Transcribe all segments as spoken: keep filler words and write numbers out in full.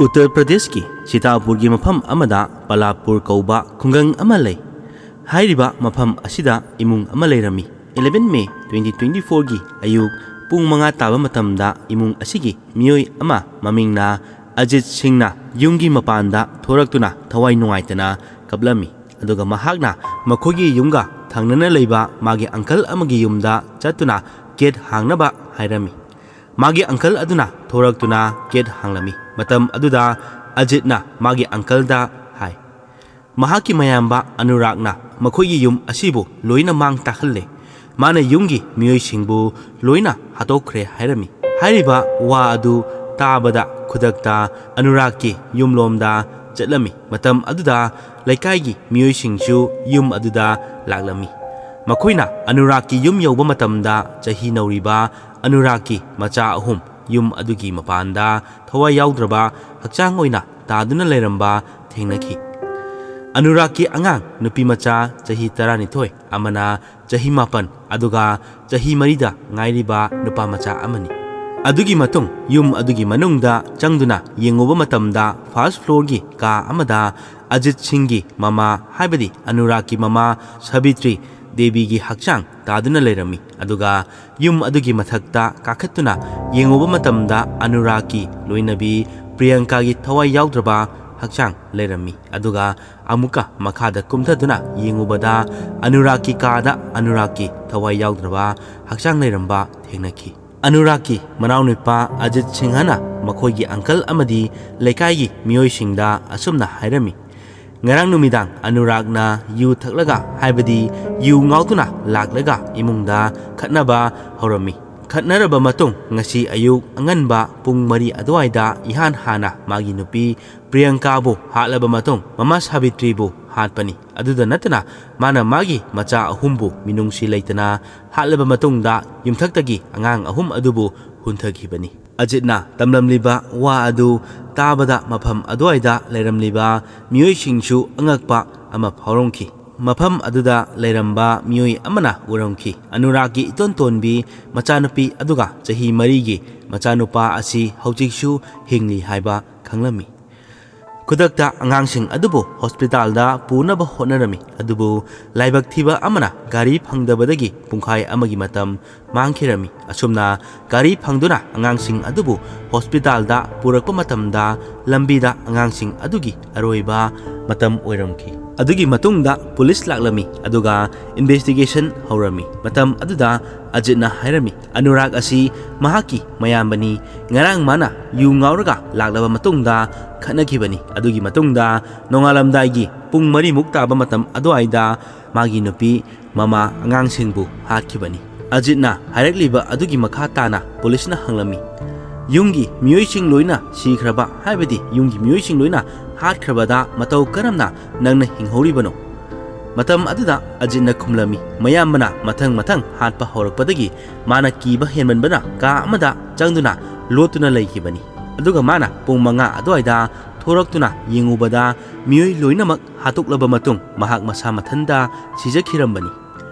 ꯎꯠꯇꯔ ꯄ꯭ꯔꯗꯦꯁꯀꯤ ꯁꯤꯇꯥꯄꯨꯔꯒꯤ ꯃꯐꯝ ꯑꯃꯗ ꯄꯂꯥꯄꯨꯔ ꯀꯧꯕ ꯈꯨꯡꯒꯪ ꯑꯃ ꯂꯩ꯫ ꯍꯥꯏꯔꯤꯕ ꯃꯐꯝ ꯑꯁꯤꯗ ꯏꯃꯨꯡ ꯑꯃ ꯂꯩꯔꯝꯃꯤ꯫ Eleven May twenty twenty-four ꯒꯤ ꯑꯌꯨꯛ ꯄꯨꯡ ꯃꯉꯥ ꯇꯥꯕ ꯃꯇꯝꯗ ꯏꯃꯨꯡ ꯑꯁꯤꯒꯤ ꯃꯤꯑꯣꯏ ꯑꯃ ꯃꯃꯤꯡꯅ ꯑꯖꯤꯠ ꯁꯤꯡꯅ ꯌꯨꯝꯒꯤ ꯃꯄꯥꯟꯗ ꯊꯣꯔꯛꯇꯨꯅ ꯊꯋꯥꯏ ꯅꯨꯡꯉꯥꯏꯇꯅ ꯀꯞꯂꯝꯃꯤ꯫ ꯑꯗꯨꯒ ꯃꯍꯥꯛꯅ ꯃꯈꯣꯏꯒꯤ ꯌꯨꯝꯒ ꯊꯪꯅꯅ ꯂꯩꯕ ꯃꯥꯒꯤ ꯑꯪꯀꯜ ꯑꯃꯒꯤ ꯌꯨꯝꯗ ꯆꯠꯇꯨꯅ ꯒꯦꯠ ꯍꯥꯡꯅꯕ ꯍꯥꯏꯔꯝꯃꯤ꯫ ꯃꯥꯒꯤ ꯑꯪꯀꯜ ꯑꯗꯨꯅ ꯊꯣꯔꯛꯇꯨꯅ ꯒꯦꯠ ꯍꯥꯡꯂꯝꯃꯤ꯫ ꯃꯇꯝ ꯑꯗꯨꯗ ꯑꯖꯤꯠꯅ ꯃꯥꯒꯤ ꯑꯪꯀꯜꯗ ꯍꯥꯏ, ꯃꯍꯥꯛꯀꯤ ꯃꯌꯥꯝꯕ ꯑꯅꯨꯔꯥꯒꯅ ꯃꯈꯣꯏꯒꯤ ꯌꯨꯝ ꯑꯁꯤꯕꯨ ꯂꯣꯏꯅ ꯃꯥꯡ ꯇꯥꯛꯍꯜꯂꯦ꯫ ꯃꯥꯅ ꯌꯨꯝꯒꯤ ꯃꯤꯑꯣꯏꯁꯤꯡꯕꯨ ꯂꯣꯏꯅ ꯍꯥꯠꯇꯣꯛꯈ꯭ꯔꯦ ꯍꯥꯏꯔꯝꯃꯤ꯫ ꯍꯥꯏꯔꯤꯕ ꯋꯥ ꯑꯗꯨ ꯇꯥꯕꯗ ꯈꯨꯗꯛꯇ ꯑꯅꯨꯔꯥꯒꯀꯤ ꯌꯨꯝꯂꯣꯝꯗ ꯆꯠꯂꯝꯃꯤ꯫ ꯃꯇꯝ ꯑꯗꯨꯗ ꯂꯩꯀꯥꯏꯒꯤ ꯃꯤꯑꯣꯏꯁꯤꯡꯁꯨ ꯌꯨꯝ ꯑꯗꯨꯗ ꯂꯥꯛꯂꯝꯃꯤ꯫ ꯃꯈꯣꯏꯅ ꯑꯅꯨꯔꯥꯒꯀꯤ ꯌꯨꯝ ꯌꯧꯕ ꯃꯇꯝꯗ ꯆꯍꯤ ꯅꯧꯔꯤꯕ ꯑꯅꯨꯔꯥꯒꯀꯤ ꯃꯆꯥ ꯑꯍꯨꯝ ꯌꯨꯝ ꯑꯗꯨꯒꯤ ꯃꯄꯥꯟꯗ ꯊꯋꯥꯏ ꯌꯥꯎꯗ꯭ꯔꯕ ꯍꯛꯆꯥꯡ ꯑꯣꯏꯅ ꯇꯥꯗꯨꯅ ꯂꯩꯔꯝꯕ ꯊꯦꯡꯅꯈꯤ꯫ ꯑꯅꯨꯔꯥꯒꯀꯤ ꯑꯉꯥꯡ ꯅꯨꯄꯤ ꯃꯆꯥ ꯆꯍꯤ ꯇꯔꯥꯅꯤꯊꯣꯏ ꯑꯃꯅ ꯆꯍꯤ ꯃꯥꯄꯟ, ꯑꯗꯨꯒ ꯆꯍꯤ ꯃꯔꯤꯗ ꯉꯥꯏꯔꯤꯕ ꯅꯨꯄꯥ ꯃꯆꯥ ꯑꯃꯅꯤ꯫ ꯑꯗꯨꯒꯤ ꯃꯇꯨꯡ ꯌꯨꯝ ꯑꯗꯨꯒꯤ ꯃꯅꯨꯡꯗ ꯆꯪꯗꯨꯅ ꯌꯦꯡꯉꯨꯕ ꯃꯇꯝꯗ first floorꯒꯤ ꯀꯥ ꯑꯃꯗ ꯑꯖꯤꯠ ꯁꯤꯡꯒꯤ ꯃꯃꯥ, ꯍꯥꯏꯕꯗꯤ ꯑꯅꯨꯔꯥꯒꯀꯤ ꯃꯃꯥ ꯁꯥꯕꯤꯇ꯭ꯔꯤ ꯗꯦꯕꯤꯒꯤ ꯍꯛꯆꯥꯡ ꯇꯥꯗꯨꯅ ꯂꯩꯔꯝꯃꯤ꯫ ꯑꯗꯨꯒ ꯌꯨꯝ ꯑꯗꯨꯒꯤ ꯃꯊꯛꯇ ꯀꯥꯈꯠꯇꯨꯅ ꯌꯦꯡꯉꯨꯕ ꯃꯇꯝꯗ ꯑꯅꯨꯔꯥꯒꯀꯤ ꯂꯣꯏꯅꯕꯤ ꯄ꯭ꯔꯤꯌꯪꯀꯥꯒꯤ ꯊꯋꯥꯏ ꯌꯥꯎꯗ꯭ꯔꯕ ꯍꯛꯆꯥꯡ ꯂꯩꯔꯝꯃꯤ꯫ ꯑꯗꯨꯒ ꯑꯃꯨꯛꯀ ꯃꯈꯥꯗ ꯀꯨꯝꯊꯗꯨꯅ ꯌꯦꯡꯉꯨꯕꯗ ꯑꯅꯨꯔꯥꯒꯀꯤ ꯀꯥꯗ ꯑꯅꯨꯔꯥꯒꯀꯤ ꯊꯋꯥꯏ ꯌꯥꯎꯗ꯭ꯔꯕ ꯍꯛꯆꯥꯡ ꯂꯩꯔꯝꯕ ꯊꯦꯡꯅꯈꯤ꯫ ꯑꯅꯨꯔꯥꯒꯀꯤ ꯃꯅꯥꯎꯅꯨꯄꯥ ꯑꯖꯤꯠ ꯁꯤꯡꯍꯅ ꯃꯈꯣꯏꯒꯤ ꯑꯪꯀꯜ ꯑꯃꯗꯤ ꯂꯩꯀꯥꯏꯒꯤ ꯃꯤꯑꯣꯏꯁꯤꯡꯗ ꯑꯁꯨꯝꯅ ꯍꯥꯏꯔꯝꯃꯤ, ꯉꯔꯥꯡ ꯅꯨꯃꯤꯗꯥꯡ ꯑꯅꯨꯔꯥꯒꯅ ꯌꯨ ꯊꯛꯂꯒ, ꯍꯥꯏꯕꯗꯤ ꯌꯨ ꯉꯥꯎꯗꯨꯅ ꯂꯥꯛꯂꯒ ꯏꯃꯨꯡꯗ ꯈꯠꯅꯕ ꯍꯧꯔꯝꯃꯤ꯫ ꯈꯠꯅꯔꯕ ꯃꯇꯨꯡ ꯉꯁꯤ ꯑꯌꯨꯛ ꯑꯉꯟꯕ ꯄꯨꯡ ꯃꯔꯤ ꯑꯗꯨꯋꯥꯏꯗ ꯏꯍꯥꯟ ꯍꯥꯟꯅ ꯃꯥꯒꯤ ꯅꯨꯄꯤ ꯄ꯭ꯔꯤꯌꯪꯀꯥꯕꯨ ꯍꯥꯠꯂꯕ ꯃꯇꯨꯡ ꯃꯃꯥ ꯁꯥꯕꯤꯇ꯭ꯔꯤꯕꯨ ꯍꯥꯠꯄꯅꯤ꯫ ꯑꯗꯨꯗ ꯅꯠꯇꯅ ꯃꯥꯅ ꯃꯥꯒꯤ ꯃꯆꯥ ꯑꯍꯨꯝꯕꯨ ꯃꯤꯅꯨꯡꯁꯤ ꯂꯩꯇꯅ ꯍꯥꯠꯂꯕ ꯃꯇꯨꯡꯗ ꯌꯨꯝꯊꯛꯇꯒꯤ ꯑꯉꯥꯡ ꯑꯍꯨꯝ ꯑꯗꯨꯕꯨ ꯍꯨꯟꯊꯈꯤꯕꯅꯤ꯫ ꯑꯖꯤꯠꯅ ꯇꯝꯂꯝꯂꯤꯕ ꯋꯥ ꯑꯗꯨ ꯇꯥꯕꯗ ꯃꯐꯝ ꯑꯗꯨꯋꯥꯏꯗ ꯂꯩꯔꯝꯂꯤꯕ ꯃꯤꯑꯣꯏꯁꯤꯡꯁꯨ ꯑꯉꯛꯄ ꯑꯃ ꯐꯥꯎꯔꯝꯈꯤ꯫ ꯃꯐꯝ ꯑꯗꯨꯗ ꯂꯩꯔꯝꯕ ꯃꯤꯑꯣꯏ ꯑꯃꯅ ꯎꯔꯝꯈꯤ꯫ ꯑꯅꯨꯔꯥꯒꯀꯤ ꯏꯇꯣꯟ ꯇꯣꯟꯕꯤ ꯃꯆꯥꯅꯨꯄꯤ ꯑꯗꯨꯒ ꯆꯍꯤ ꯃꯔꯤꯒꯤ ꯃꯆꯥꯅꯨꯄꯥ ꯑꯁꯤ ꯍꯧꯖꯤꯛꯁꯨ ꯍꯤꯡꯂꯤ ꯍꯥꯏꯕ ꯈꯪꯂꯝꯃꯤ꯫ ꯈꯨꯗꯛꯇ ꯑꯉꯥꯡꯁꯤꯡ ꯑꯗꯨꯕꯨ ꯍꯣꯁꯄꯤꯇꯥꯜꯗ ꯄꯨꯅꯕ ꯍꯣꯠꯅꯔꯝꯃꯤ, ꯑꯗꯨꯕꯨ ꯂꯥꯏꯕꯛ ꯊꯤꯕ ꯑꯃꯅ ꯒꯥꯔꯤ ꯐꯪꯗꯕꯗꯒꯤ ꯄꯨꯡꯈꯥꯏ ꯑꯃꯒꯤ ꯃꯇꯝ ꯃꯥꯡꯈꯤꯔꯝꯃꯤ꯫ ꯑꯁꯨꯝꯅ ꯒꯥꯔꯤ ꯐꯪꯗꯨꯅ ꯑꯉꯥꯡꯁꯤꯡ ꯑꯗꯨꯕꯨ ꯍꯣꯁꯄꯤꯇꯥꯜꯗ ꯄꯨꯔꯛꯄ ꯃꯇꯝꯗ ꯂꯝꯕꯤꯗ ꯑꯉꯥꯡꯁꯤꯡ ꯑꯗꯨꯒꯤ ꯑꯔꯣꯏꯕ ꯃꯇꯝ ꯑꯣꯏꯔꯝꯈꯤ꯫ ꯑꯗꯨꯒꯤ ꯃꯇꯨꯡꯗ ꯄꯨꯂꯤꯁ ꯂꯥꯛꯂꯝꯃꯤ, ꯑꯗꯨꯒ ꯏꯟꯚꯦꯁꯇꯤꯒꯦꯁꯟ ꯍꯧꯔꯝꯃꯤ꯫ ꯃꯇꯝ ꯑꯗꯨꯗ ꯑꯖꯤꯠꯅ ꯍꯥꯏꯔꯝꯃꯤ, "ꯑꯅꯨꯔꯥꯒ ꯑꯁꯤ ꯃꯍꯥꯛꯀꯤ ꯃꯌꯥꯝꯕꯅꯤ꯫ ꯉꯔꯥꯡ ꯃꯥꯅ ꯌꯨ ꯉꯥꯎꯔꯒ ꯂꯥꯛꯂꯕ ꯃꯇꯨꯡꯗ ꯈꯠꯅꯈꯤꯕꯅꯤ꯫ ꯑꯗꯨꯒꯤ ꯃꯇꯨꯡꯗ ꯅꯣꯡꯉꯥꯜꯂꯝꯗꯥꯏꯒꯤ ꯄꯨꯡ ꯃꯔꯤꯃꯨꯛ ꯇꯥꯕ ꯃꯇꯝ ꯑꯗꯨꯋꯥꯏꯗ ꯃꯥꯒꯤ ꯅꯨꯄꯤ ꯃꯃꯥ ꯑꯉꯥꯡꯁꯤꯡꯕꯨ ꯍꯥꯠꯈꯤꯕꯅꯤ꯫" ꯑꯖꯤꯠꯅ ꯍꯥꯏꯔꯛꯂꯤꯕ ꯑꯗꯨꯒꯤ ꯃꯈꯥ ꯇꯥꯅ ꯄꯨꯂꯤꯁꯅ ꯍꯪꯂꯝꯃꯤ, "ꯌꯨꯝꯒꯤ ꯃꯤꯑꯣꯏꯁꯤꯡ ꯂꯣꯏꯅ ꯁꯤꯈ꯭ꯔꯕ, ꯍꯥꯏꯕꯗꯤ ꯌꯨꯝꯒꯤ ꯃꯤꯑꯣꯏꯁꯤꯡ ꯂꯣꯏꯅ ꯍꯥꯠꯈ꯭ꯔꯕꯗ ꯃꯇꯧ ꯀꯔꯝꯅ ꯅꯪꯅ ꯍꯤꯡꯍꯧꯔꯤꯕꯅꯣ?" ꯃꯇꯝ ꯑꯗꯨꯗ ꯑꯖꯤꯠꯅ ꯈꯨꯝꯂꯝꯃꯤ, "ꯃꯌꯥꯝꯕꯅ ꯃꯊꯪ ꯃꯊꯪ ꯍꯥꯠꯄ ꯍꯧꯔꯛꯄꯗꯒꯤ ꯃꯥꯅ ꯀꯤꯕ ꯍꯦꯟꯃꯟꯕꯅ ꯀꯥ ꯑꯃꯗ ꯆꯪꯗꯨꯅ ꯂꯣꯠꯇꯨꯅ ꯂꯩꯈꯤꯕꯅꯤ꯫ ꯑꯗꯨꯒ ꯃꯥꯅ ꯄꯨꯡ ꯃꯉꯥ ꯑꯗꯨꯋꯥꯏꯗ ꯊꯣꯔꯛꯇꯨꯅ ꯌꯦꯡꯉꯨꯕꯗ ꯃꯤꯑꯣꯏ ꯂꯣꯏꯅꯃꯛ ꯍꯥꯠꯇꯣꯛꯂꯕ ꯃꯇꯨꯡ ꯃꯍꯥꯛ ꯃꯁꯥ ꯃꯊꯟꯇ ꯁꯤꯖꯈꯤꯔꯝꯕꯅꯤ꯫"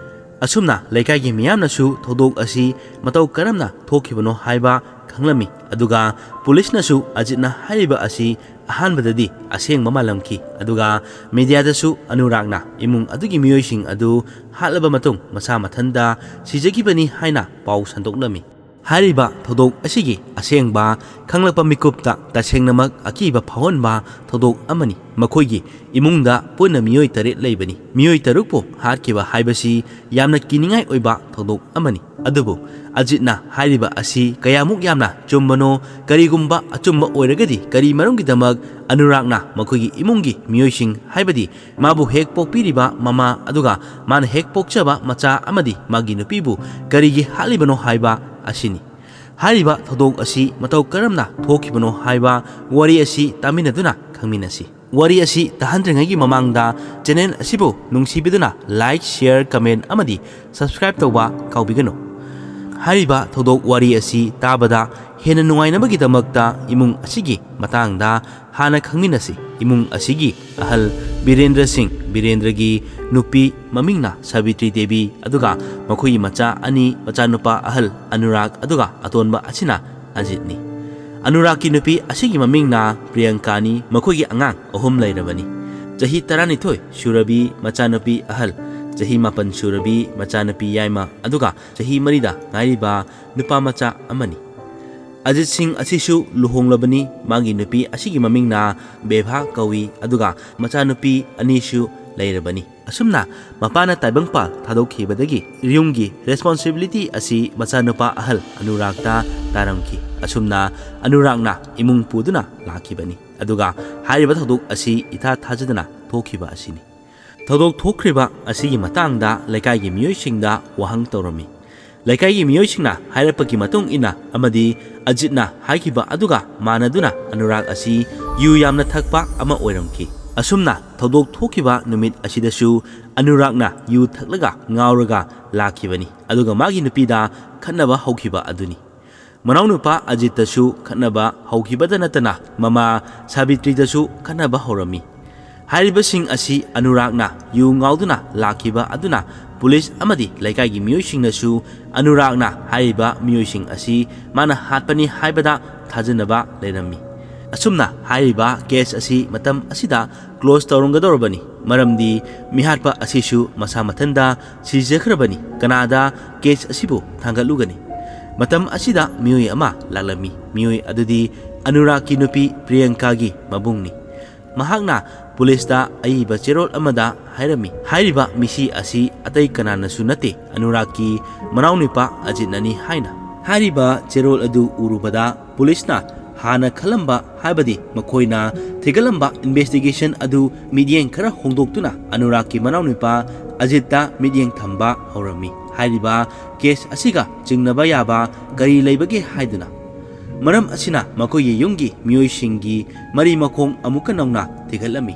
ꯑꯁꯨꯝꯅ ꯂꯩꯀꯥꯏꯒꯤ ꯃꯤꯌꯥꯝꯅꯁꯨ ꯊꯧꯗꯣꯛ ꯑꯁꯤ ꯃꯇꯧ ꯀꯔꯝꯅ ꯊꯣꯛꯈꯤꯕꯅꯣ ꯍꯥꯏꯕ ꯈꯪꯂꯝꯃꯤ꯫ ꯑꯗꯨꯒ ꯄꯨꯂꯤꯁꯅꯁꯨ ꯑꯖꯤꯠꯅ ꯍꯥꯏꯔꯤꯕ ꯑꯁꯤ ꯑꯍꯥꯟꯕꯗꯗꯤ ꯑꯁꯦꯡꯕ ꯃꯥꯜꯂꯝꯈꯤ꯫ ꯑꯗꯨꯒ ꯃꯤꯗꯤꯌꯥꯗꯁꯨ ꯑꯅꯨꯔꯥꯒꯅ ꯏꯃꯨꯡ ꯑꯗꯨꯒꯤ ꯃꯤꯑꯣꯏꯁꯤꯡ ꯑꯗꯨ ꯍꯥꯠꯂꯕ ꯃꯇꯨꯡ ꯃꯁꯥ ꯃꯊꯟꯇ ꯁꯤꯖꯈꯤꯕꯅꯤ ꯍꯥꯏꯅ ꯄꯥꯎ ꯁꯟꯗꯣꯛꯂꯝꯃꯤ꯫ ꯍꯥꯏꯔꯤꯕ ꯊꯧꯗꯣꯛ ꯑꯁꯤꯒꯤ ꯑꯁꯦꯡꯕ ꯈꯪꯂꯛꯄ ꯃꯤꯀꯨꯞꯇ ꯇꯁꯦꯡꯅꯃꯛ ꯑꯀꯤꯕ ꯐꯥꯎꯍꯟꯕ ꯊꯧꯗꯣꯛ ꯑꯃꯅꯤ꯫ ꯃꯈꯣꯏꯒꯤ ꯏꯃꯨꯡꯗ ꯄꯨꯟꯅ ꯃꯤꯑꯣꯏ ꯇꯔꯦꯠ ꯂꯩꯕꯅꯤ꯫ ꯃꯤꯑꯣꯏ ꯇꯔꯨꯛꯄꯨ ꯍꯥꯠꯈꯤꯕ ꯍꯥꯏꯕꯁꯤ ꯌꯥꯝꯅ ꯀꯤꯅꯤꯡꯉꯥꯏ ꯑꯣꯏꯕ ꯊꯧꯗꯣꯛ ꯑꯃꯅꯤ꯫ ꯑꯗꯨꯕꯨ ꯑꯖꯤꯠꯅ ꯍꯥꯏꯔꯤꯕ ꯑꯁꯤ ꯀꯌꯥꯃꯨꯛ ꯌꯥꯝꯅ ꯆꯨꯝꯕꯅꯣ, ꯀꯔꯤꯒꯨꯝꯕ ꯑꯆꯨꯝꯕ ꯑꯣꯏꯔꯒꯗꯤ ꯀꯔꯤ ꯃꯔꯝꯒꯤꯗꯃꯛ ꯑꯅꯨꯔꯥꯒꯅ ꯃꯈꯣꯏꯒꯤ ꯏꯃꯨꯡꯒꯤ ꯃꯤꯑꯣꯏꯁꯤꯡ, ꯍꯥꯏꯕꯗꯤ ꯃꯥꯕꯨ ꯍꯦꯛ ꯄꯣꯛꯄꯤꯔꯤꯕ ꯃꯃꯥ ꯑꯗꯨꯒ ꯃꯥꯅ ꯍꯦꯛ ꯄꯣꯛꯆꯕ ꯃꯆꯥ ꯑꯃꯗꯤ ꯃꯥꯒꯤ ꯅꯨꯄꯤꯕꯨ ꯀꯔꯤꯒꯤ ꯍꯥꯠꯂꯤꯕꯅꯣ ꯍꯥꯏꯕ ꯑꯁꯤꯅꯤ꯫ ꯍꯥꯏꯔꯤꯕ ꯊꯧꯗꯣꯛ ꯑꯁꯤ ꯃꯇꯧ ꯀꯔꯝꯅ ꯊꯣꯛꯈꯤꯕꯅꯣ ꯍꯥꯏꯕ ꯋꯥꯔꯤ ꯑꯁꯤ ꯇꯥꯃꯤꯟꯅꯗꯨꯅ ꯈꯪꯃꯤꯟꯅꯁꯤ꯫ ꯋꯥꯔꯤ ꯑꯁꯤ ꯇꯥꯍꯟꯗ꯭ꯔꯤꯉꯩꯒꯤ ꯃꯃꯥꯡꯗ ꯆꯦꯅꯦꯜ ꯑꯁꯤꯕꯨ ꯅꯨꯡꯁꯤꯕꯤꯗꯨꯅ ꯂꯥꯏꯛ, ꯁꯤꯌꯔ, ꯀꯃꯦꯟ ꯑꯃꯗꯤ ꯁꯕꯁꯀ꯭ꯔꯥꯏꯕ ꯇꯧꯕ ꯀꯥꯎꯕꯤꯒꯅꯨ꯫ ꯍꯥꯏꯔꯤꯕ ꯊꯧꯗꯣꯛ ꯋꯥꯔꯤ ꯑꯁꯤ ꯇꯥꯕꯗ ꯍꯦꯟꯅ ꯅꯨꯡꯉꯥꯏꯅꯕꯒꯤꯗꯃꯛꯇ ꯏꯃꯨꯡ ꯑꯁꯤꯒꯤ ꯃꯇꯥꯡꯗ ꯍꯥꯟꯅ ꯈꯪꯃꯤꯟꯅꯁꯤ꯫ ꯏꯃꯨꯡ ꯑꯁꯤꯒꯤ ꯑꯍꯜ ꯕꯤꯔꯦꯟꯗ꯭ꯔ ꯁꯤꯡ, ꯕꯤꯔꯦꯟꯗ꯭ꯔꯒꯤ ꯅꯨꯄꯤ ꯃꯃꯤꯡꯅ ꯁꯥꯕꯤꯇ꯭ꯔꯤ ꯗꯦꯕꯤ, ꯑꯗꯨꯒ ꯃꯈꯣꯏꯒꯤ ꯃꯆꯥ ꯑꯅꯤ, ꯃꯆꯥꯅꯨꯄꯥ ꯑꯍꯜ ꯑꯅꯨꯔꯥꯒ ꯑꯗꯨꯒ ꯑꯇꯣꯟꯕ ꯑꯁꯤꯅ ꯑꯖꯤꯠꯅꯤ꯫ ꯑꯅꯨꯔꯥꯒꯀꯤ ꯅꯨꯄꯤ ꯑꯁꯤꯒꯤ ꯃꯃꯤꯡꯅ ꯄ꯭ꯔꯤꯌꯪꯀꯥꯅꯤ꯫ ꯃꯈꯣꯏꯒꯤ ꯑꯉꯥꯡ ꯑꯍꯨꯝ ꯂꯩꯔꯕꯅꯤ꯫ ꯆꯍꯤ ꯇꯔꯥꯅꯤꯊꯣꯏ ꯁꯨꯔꯕꯤ ꯃꯆꯥꯅꯨꯄꯤ ꯑꯍꯜ, ꯆꯍꯤ ꯃꯥꯄꯟ ꯁꯨꯔꯕꯤ ꯃꯆꯥꯅꯨꯄꯤ ꯌꯥꯏꯃ, ꯑꯗꯨꯒ ꯆꯍꯤ ꯃꯔꯤꯗ ꯉꯥꯏꯔꯤꯕ ꯅꯨꯄꯥ ꯃꯆꯥ ꯑꯃꯅꯤ꯫ ꯑꯖꯤꯠ ꯁꯤꯡ ꯑꯁꯤꯁꯨ ꯂꯨꯍꯣꯡꯂꯕꯅꯤ꯫ ꯃꯥꯒꯤ ꯅꯨꯄꯤ ꯑꯁꯤꯒꯤ ꯃꯃꯤꯡꯅ ꯕꯦꯚꯥ ꯀꯧꯏ, ꯑꯗꯨꯒ ꯃꯆꯥꯅꯨꯄꯤ ꯑꯅꯤꯁꯨ ꯂꯩꯔꯕꯅꯤ꯫ ꯑꯁꯨꯝꯅ ꯃꯄꯥꯅ ꯇꯥꯏꯕꯪꯄꯥꯜ ꯊꯥꯗꯣꯛꯈꯤꯕꯗꯒꯤ ꯌꯨꯝꯒꯤ responsibility ꯑꯁꯤ ꯃꯆꯥꯅꯨꯄꯥ ꯑꯍꯜ ꯑꯅꯨꯔꯥꯒꯇ ꯇꯥꯔꯝꯈꯤ꯫ ꯑꯁꯨꯝꯅ ꯑꯅꯨꯔꯥꯒꯅ ꯏꯃꯨꯡ ꯄꯨꯗꯨꯅ ꯂꯥꯛꯈꯤꯕꯅꯤ꯫ ꯑꯗꯨꯒ ꯍꯥꯏꯔꯤꯕ ꯊꯧꯗꯣꯛ ꯑꯁꯤ ꯏꯊꯥ ꯊꯥꯖꯗꯅ ꯊꯣꯛꯈꯤꯕ ꯑꯁꯤꯅꯤ꯫ ꯊꯧꯗꯣꯛ ꯊꯣꯛꯈ꯭ꯔꯤꯕ ꯑꯁꯤꯒꯤ ꯃꯇꯥꯡꯗ ꯂꯩꯀꯥꯏꯒꯤ ꯃꯤꯑꯣꯏꯁꯤꯡꯗ ꯋꯥꯍꯪ ꯇꯧꯔꯝꯃꯤ꯫ ꯂꯩꯀꯥꯏꯒꯤ ꯃꯤꯑꯣꯏꯁꯤꯡꯅ ꯍꯥꯏꯔꯛꯄꯒꯤ ꯃꯇꯨꯡ ꯏꯟꯅ ꯑꯃꯗꯤ ꯑꯖꯤꯠꯅ ꯍꯥꯏꯈꯤꯕ ꯑꯗꯨꯒ ꯃꯥꯟꯅꯗꯨꯅ ꯑꯅꯨꯔꯥꯒ ꯑꯁꯤ ꯌꯨ ꯌꯥꯝꯅ ꯊꯛꯄ ꯑꯃ ꯑꯣꯏꯔꯝꯈꯤ꯫ ꯑꯁꯨꯝꯅ ꯊꯧꯗꯣꯛ ꯊꯣꯛꯈꯤꯕ ꯅꯨꯃꯤꯠ ꯑꯁꯤꯗꯁꯨ ꯑꯅꯨꯔꯥꯒꯅ ꯌꯨ ꯊꯛꯂꯒ ꯉꯥꯎꯔꯒ ꯂꯥꯛꯈꯤꯕꯅꯤ, ꯑꯗꯨꯒ ꯃꯥꯒꯤ ꯅꯨꯄꯤꯗ ꯈꯠꯅꯕ ꯍꯧꯈꯤꯕ ꯑꯗꯨꯅꯤ꯫ ꯃꯅꯥꯎꯅꯨꯄꯥ ꯑꯖꯤꯠꯇꯁꯨ ꯈꯠꯅꯕ ꯍꯧꯈꯤꯕꯗ ꯅꯠꯇꯅ ꯃꯃꯥ ꯁꯥꯕꯤꯇ꯭ꯔꯤꯗꯁꯨ ꯈꯠꯅꯕ ꯍꯧꯔꯝꯃꯤ꯫ ꯍꯥꯏꯔꯤꯕꯁꯤꯡ ꯑꯁꯤ ꯑꯅꯨꯔꯥꯒꯅ ꯌꯨ ꯉꯥꯎꯗꯨꯅ ꯂꯥꯛꯈꯤꯕ ꯑꯗꯨꯅ ꯄꯨꯂꯤꯁ ꯑꯃꯗꯤ ꯂꯩꯀꯥꯏꯒꯤ ꯃꯤꯑꯣꯏꯁꯤꯡꯅꯁꯨ ꯑꯅꯨꯔꯥꯒꯅ ꯍꯥꯏꯔꯤꯕ ꯃꯤꯑꯣꯏꯁꯤꯡ ꯑꯁꯤ ꯃꯥꯅ ꯍꯥꯠꯄꯅꯤ ꯍꯥꯏꯕꯗ ꯊꯥꯖꯅꯕ ꯂꯩꯔꯝꯃꯤ꯫ ꯑꯁꯨꯝꯅ ꯍꯥꯏꯔꯤꯕ case ꯑꯁꯤ ꯃꯇꯝ ꯑꯁꯤꯗ close ꯇꯧꯔꯝꯒꯗꯧꯔꯕꯅꯤ, ꯃꯔꯝꯗꯤ ꯃꯤꯍꯥꯠꯄ ꯑꯁꯤꯁꯨ ꯃꯁꯥ ꯃꯊꯟꯇ ꯁꯤꯖꯈ꯭ꯔꯕꯅꯤ꯫ ꯀꯅꯥꯗ case ꯑꯁꯤꯕꯨ ꯊꯥꯡꯒꯠꯂꯨꯒꯅꯤ? ꯃꯇꯝ ꯑꯁꯤꯗ ꯃꯤꯑꯣꯏ ꯑꯃ ꯂꯥꯛꯂꯝꯃꯤ꯫ ꯃꯤꯑꯣꯏ ꯑꯗꯨꯗꯤ ꯑꯅꯨꯔꯥꯒꯀꯤ ꯅꯨꯄꯤ ꯄ꯭ꯔꯤꯌꯪꯀꯥꯒꯤ ꯃꯕꯨꯡꯅꯤ꯫ ꯃꯍꯥꯛꯅ ꯄꯨꯂꯤꯁꯇ ꯑꯏꯕ ꯆꯦꯔꯣꯜ ꯑꯃꯗ ꯍꯥꯏꯔꯝꯃꯤ, ꯍꯥꯏꯔꯤꯕ ꯃꯤꯁꯤ ꯑꯁꯤ ꯑꯇꯩ ꯀꯅꯥꯅꯁꯨ ꯅꯠꯇꯦ, ꯑꯅꯨꯔꯥꯒꯀꯤ ꯃꯅꯥꯎꯅꯨꯄꯥ ꯑꯖꯤꯠꯅꯅꯤ ꯍꯥꯏꯅ꯫ ꯍꯥꯏꯔꯤꯕ ꯆꯦꯔꯣꯜ ꯑꯗꯨ ꯎꯔꯨꯕꯗ ꯄꯨꯂꯤꯁꯅ ꯍꯥꯟꯅ ꯈꯜꯂꯝꯕ, ꯍꯥꯏꯕꯗꯤ ꯃꯈꯣꯏꯅ ꯊꯤꯒꯠꯂꯝꯕ investigation ꯑꯗꯨ ꯃꯤꯠꯌꯦꯡ ꯈꯔ ꯍꯣꯡꯗꯣꯛꯇꯨꯅ ꯑꯅꯨꯔꯥꯒꯀꯤ ꯃꯅꯥꯎꯅꯨꯄꯥ ꯑꯖꯤꯠꯇ ꯃꯤꯠꯌꯦꯡ ꯊꯝꯕ ꯍꯧꯔꯝꯃꯤ꯫ ꯍꯥꯏꯔꯤꯕ case ꯑꯁꯤꯒ ꯆꯤꯡꯅꯕ ꯌꯥꯕ ꯀꯔꯤ ꯂꯩꯕꯒꯦ ꯍꯥꯏꯗꯨꯅ꯫ ꯃꯔꯝ ꯑꯁꯤꯅ ꯃꯈꯣꯏꯒꯤ ꯌꯨꯝꯒꯤ ꯃꯤꯑꯣꯏꯁꯤꯡꯒꯤ ꯃꯔꯤ ꯃꯈꯣꯡ ꯑꯃꯨꯛꯀ ꯅꯧꯅ ꯊꯤꯒꯠꯂꯝꯃꯤ꯫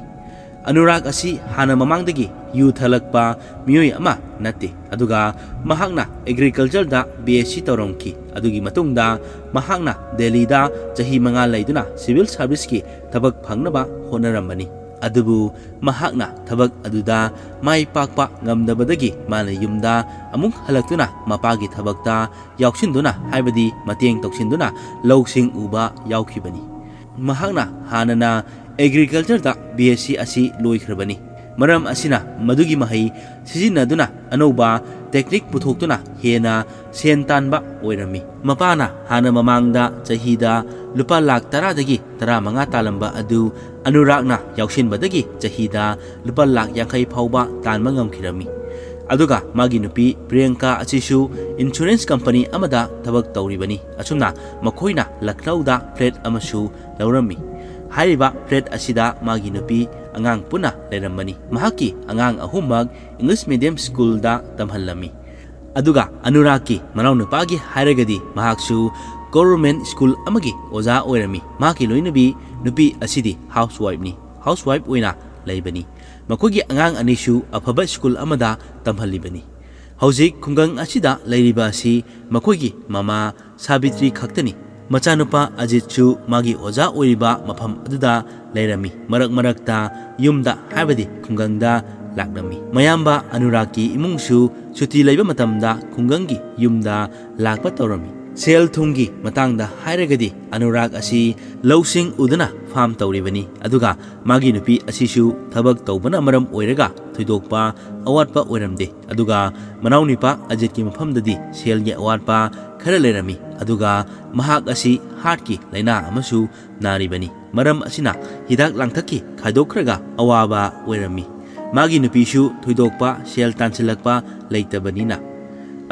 ꯑꯅꯨꯔꯥꯒ ꯑꯁꯤ ꯍꯥꯟꯅ ꯃꯃꯥꯡꯗꯒꯤ ꯌꯨ ꯊꯛꯂꯛꯄ ꯃꯤꯑꯣꯏ ꯑꯃ ꯅꯠꯇꯦ, ꯑꯗꯨꯒ ꯃꯍꯥꯛꯅ agricultureꯗ B S c ꯇꯧꯔꯝꯈꯤ꯫ ꯑꯗꯨꯒꯤ ꯃꯇꯨꯡꯗ ꯃꯍꯥꯛꯅ ꯗꯦꯜꯂꯤꯗ ꯆꯍꯤ ꯃꯉꯥ ꯂꯩꯗꯨꯅ civil serviceꯀꯤ ꯊꯕꯛ ꯐꯪꯅꯕ ꯍꯣꯠꯅꯔꯝꯕꯅꯤ꯫ ꯑꯗꯨꯕꯨ ꯃꯍꯥꯛꯅ ꯊꯕꯛ ꯑꯗꯨꯗ ꯃꯥꯏ ꯄꯥꯛꯄ ꯉꯝꯗꯕꯗꯒꯤ ꯃꯥꯅ ꯌꯨꯝꯗ ꯑꯃꯨꯛ ꯍꯜꯂꯛꯇꯨꯅ ꯃꯄꯥꯒꯤ ꯊꯕꯛꯇ ꯌꯥꯎꯁꯤꯟꯗꯨꯅ, ꯍꯥꯏꯕꯗꯤ ꯃꯇꯦꯡ ꯇꯧꯁꯤꯟꯗꯨꯅ ꯂꯧꯁꯤꯡ ꯎꯕ ꯌꯥꯎꯈꯤꯕꯅꯤ꯫ ꯃꯍꯥꯛꯅ ꯍꯥꯟꯅꯅ ꯑꯦꯒ꯭ꯔꯤꯀꯜꯆꯔꯗ ꯕꯤ ꯑꯦꯁ ꯁꯤ ꯑꯁꯤ ꯂꯣꯏꯈ꯭ꯔꯕꯅꯤ꯫ ꯃꯔꯝ ꯑꯁꯤꯅ ꯃꯗꯨꯒꯤ ꯃꯍꯩ ꯁꯤꯖꯤꯟꯅꯗꯨꯅ ꯑꯅꯧꯕ ꯇꯦꯛꯅꯤꯛ ꯄꯨꯊꯣꯛꯇꯨꯅ ꯍꯦꯟꯅ ꯁꯦꯟ ꯇꯥꯟꯕ ꯑꯣꯏꯔꯝꯃꯤ꯫ ꯃꯄꯥꯅ ꯍꯥꯟꯅ ꯃꯃꯥꯡꯗ ꯆꯍꯤꯗ ꯂꯨꯄꯥ ꯂꯥꯈ ꯇꯔꯥꯗꯒꯤ ꯇꯔꯥꯃꯉꯥ ꯇꯥꯜꯂꯝꯕ ꯑꯗꯨ ꯑꯅꯨꯔꯥꯒꯅ ꯌꯥꯎꯁꯤꯟꯕꯗꯒꯤ ꯆꯍꯤꯗ ꯂꯨꯄꯥ ꯂꯥꯈ ꯌꯥꯡꯈꯩ ꯐꯥꯎꯕ ꯇꯥꯟꯕ ꯉꯝꯈꯤꯔꯝꯃꯤ꯫ ꯑꯗꯨꯒ ꯃꯥꯒꯤ ꯅꯨꯄꯤ ꯄ꯭ꯔꯤꯌꯪꯀꯥ ꯑꯁꯤꯁꯨ ꯏꯟꯁꯨꯔꯦꯟꯁ ꯀꯝꯄꯅꯤ ꯑꯃꯗ ꯊꯕꯛ ꯇꯧꯔꯤꯕꯅꯤ꯫ ꯑꯁꯨꯝꯅ ꯃꯈꯣꯏꯅ ꯂꯈꯅꯧꯗ ꯐ꯭ꯂꯦꯠ ꯑꯃꯁꯨ ꯂꯧꯔꯝꯃꯤ꯫ ꯍꯥꯏꯔꯤꯕ ꯐ꯭ꯂꯦꯠ ꯑꯁꯤꯗ ꯃꯥꯒꯤ ꯅꯨꯄꯤ ꯑꯉꯥꯡ ꯄꯨꯟꯅ ꯂꯩꯔꯝꯕꯅꯤ꯫ ꯃꯍꯥꯛꯀꯤ ꯑꯉꯥꯡ ꯑꯍꯨꯝꯃꯛ ꯏꯪꯂꯤꯁ ꯃꯤꯗꯤꯌꯝ ꯁ꯭ꯀꯨꯜꯗ ꯇꯝꯍꯜꯂꯝꯃꯤ꯫ ꯑꯗꯨꯒ ꯑꯅꯨꯔꯥꯒꯀꯤ ꯃꯅꯥꯎꯅꯨꯄꯥꯒꯤ ꯍꯥꯏꯔꯒꯗꯤ ꯃꯍꯥꯛꯁꯨ ꯒꯣꯚꯔꯟꯃꯦꯟꯠ ꯁ꯭ꯀꯨꯜ ꯑꯃꯒꯤ ꯑꯣꯖꯥ ꯑꯣꯏꯔꯝꯃꯤ꯫ ꯃꯍꯥꯛꯀꯤ ꯂꯣꯏꯅꯕꯤ ꯅꯨꯄꯤ ꯑꯁꯤꯗꯤ ꯍꯥꯎꯁ ꯋꯥꯏꯐꯅꯤ꯫ ꯍꯥꯎꯁ ꯋꯥꯏꯐ ꯑꯣꯏꯅ ꯂꯩꯕꯅꯤ꯫ ꯃꯈꯣꯏꯒꯤ ꯑꯉꯥꯡ ꯑꯅꯤꯁꯨ ꯑꯐꯕ ꯁ꯭ꯀꯨꯜ ꯑꯃꯗ ꯇꯝꯍꯜꯂꯤꯕꯅꯤ꯫ ꯍꯧꯖꯤꯛ ꯈꯨꯡꯒꯪ ꯑꯁꯤꯗ ꯂꯩꯔꯤꯕ ꯑꯁꯤ ꯃꯈꯣꯏꯒꯤ ꯃꯃꯥ ꯁꯥꯕꯤꯇ꯭ꯔꯤ ꯈꯛꯇꯅꯤ꯫ ꯃꯆꯥꯅꯨꯄꯥ ꯑꯖꯤꯠꯁꯨ ꯃꯥꯒꯤ ꯑꯣꯖꯥ ꯑꯣꯏꯔꯤꯕ ꯃꯐꯝ ꯑꯗꯨꯗ ꯂꯩꯔꯝꯃꯤ꯫ ꯃꯔꯛ ꯃꯔꯛꯇ ꯌꯨꯝꯗ, ꯍꯥꯏꯕꯗꯤ ꯈꯨꯡꯒꯪꯗ ꯂꯥꯛꯂꯝꯃꯤ꯫ ꯃꯌꯥꯝꯕ ꯑꯅꯨꯔꯥꯒꯀꯤ ꯏꯃꯨꯡꯁꯨ ꯁꯨꯇꯤ ꯂꯩꯕ ꯃꯇꯝꯗ ꯈꯨꯡꯒꯪꯒꯤ ꯌꯨꯝꯗ ꯂꯥꯛꯄ ꯇꯧꯔꯝꯃꯤ꯫ ꯁꯦꯜ ꯊꯨꯝꯒꯤ ꯃꯇꯥꯡꯗ ꯍꯥꯏꯔꯒꯗꯤ ꯑꯅꯨꯔꯥꯒ ꯑꯁꯤ ꯂꯧꯁꯤꯡ ꯎꯗꯨꯅ ꯐꯥꯔꯝ ꯇꯧꯔꯤꯕꯅꯤ, ꯑꯗꯨꯒ ꯃꯥꯒꯤ ꯅꯨꯄꯤ ꯑꯁꯤꯁꯨ ꯊꯕꯛ ꯇꯧꯕꯅ ꯃꯔꯝ ꯑꯣꯏꯔꯒ ꯊꯣꯏꯗꯣꯛꯄ ꯑꯋꯥꯠꯄ ꯑꯣꯏꯔꯝꯗꯦ꯫ ꯑꯗꯨꯒ ꯃꯅꯥꯎꯅꯨꯄꯥ ꯑꯖꯤꯠꯀꯤ ꯃꯐꯝꯗꯗꯤ ꯁꯦꯜꯒꯤ ꯑꯋꯥꯠꯄ ꯈꯔ ꯂꯩꯔꯝꯃꯤ꯫ ꯑꯗꯨꯒ ꯃꯍꯥꯛ ꯑꯁꯤ ꯍꯥꯔꯠꯀꯤ ꯂꯥꯏꯅꯥ ꯑꯃꯁꯨ ꯅꯥꯔꯤꯕꯅꯤ꯫ ꯃꯔꯝ ꯑꯁꯤꯅ ꯍꯤꯗꯥꯛ ꯂꯥꯡꯊꯛꯀꯤ ꯈꯥꯏꯗꯣꯛꯈ꯭ꯔꯒ ꯑꯋꯥꯕ ꯑꯣꯏꯔꯝꯃꯤ꯫ ꯃꯥꯒꯤ ꯅꯨꯄꯤꯁꯨ ꯊꯣꯏꯗꯣꯛꯄ ꯁꯦꯜ ꯇꯥꯟꯁꯤꯜꯂꯛꯄ ꯂꯩꯇꯕꯅꯤꯅ꯫